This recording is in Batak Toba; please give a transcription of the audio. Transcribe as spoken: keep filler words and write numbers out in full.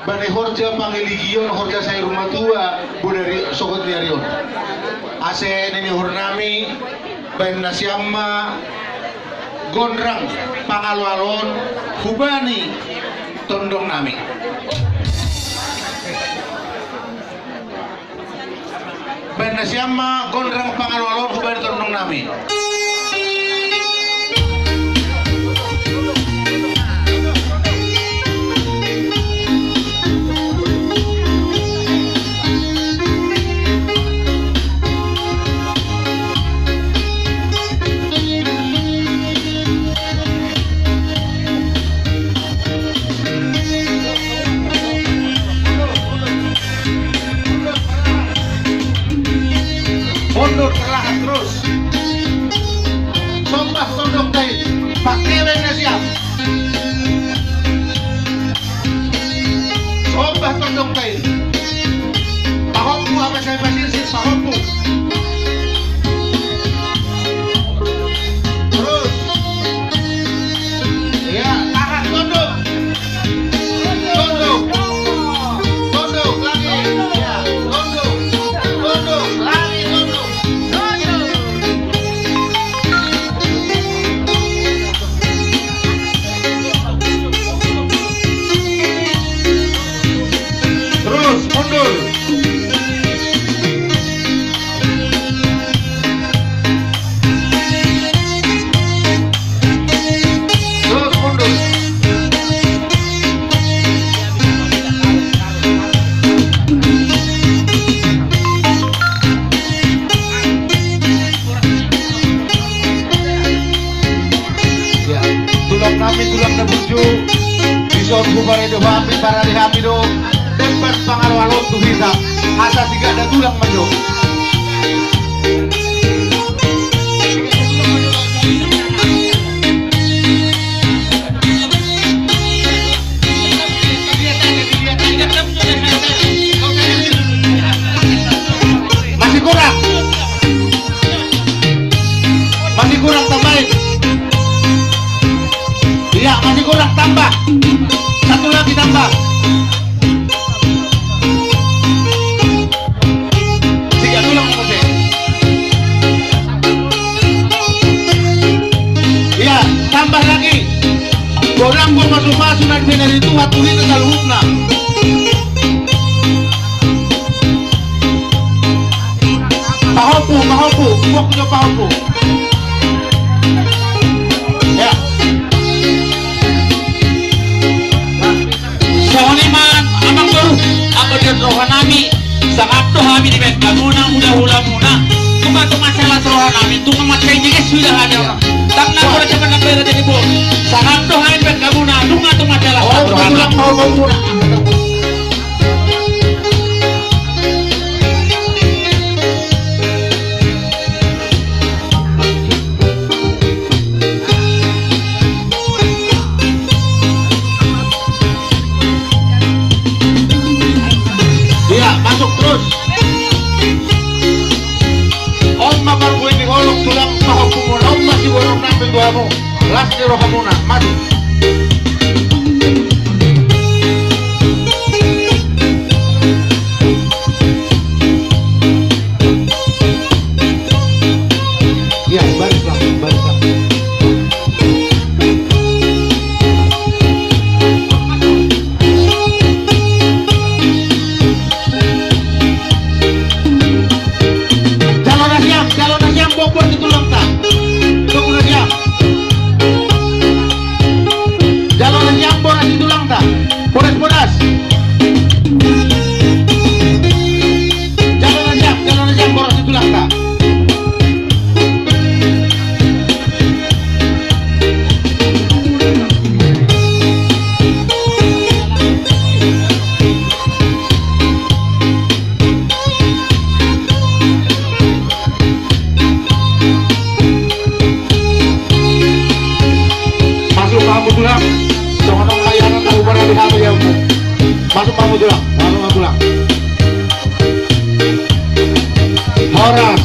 Baen horja pangeligion, horja sai rumah tua, bodari sogot ni ari on. Asa nini uhur nami, baen nasiam ma gondang pangaloaloon hubani tondong nami. Baen nasiam ma gondang pangaloaloon hubani tondong nami. Mundur, terlahan terus. Sombah tondong tai, pakai baen nasiam. Sombah tondong tai. Pahompu apa sai pasirsir, pahompu. Terus. Ya, tahan, tunduk. Tunduk. Tunduk lagi. Ya, tunduk. Tunduk lagi, tunduk. Terus mundur. Terus mundur. Ya, tulang nami, tulang na burju, dison huparade hami, parade hami do. Demban pangaloaloon tu hita, asa sigada tulang ma jo. Masih kurang. Masih kurang, tambahin. Iya, masih kurang, tambah. Satu lagi tambah. Tiga tulang masih. Iya, tambah lagi. Godang ma pasupasu na binahen ni Tuhan tu hita saluhutna. Pahompu, pahompu, pok jo pahompu. Ya. Songon i ma amangboru, anggo di roha nami, sangap do hami dibaen hamuna, hula-hulamuna. Tung ma tung mansai las roha nami, tung ma mansai jeges suda hami. Tangkas do jaman na bere jadi bos. Sangap do hami dibaen hamuna, tung ma tung mansai las roha nami. Iya, masuk terus. On ma parbue ni holong tulang pahompumuna, on ma siborok nami tu hamu. Las ni rohamuna, maju. Iya, baris lah, baris lah. Jalo nasiam, jalo nasiam, bobo ni tulangta. Bobo nasiam. Jalo nasiam, boras ni tulangta. Boras, boras. Jalo nasiam, jalo nasiam, boras ni tulangta. Masuk ma hamu tulang. Songon on ma ianakhon na huparade hami, ya, Ompu. Masuk ma hamu tulang. Masuk ma tulang. Horas,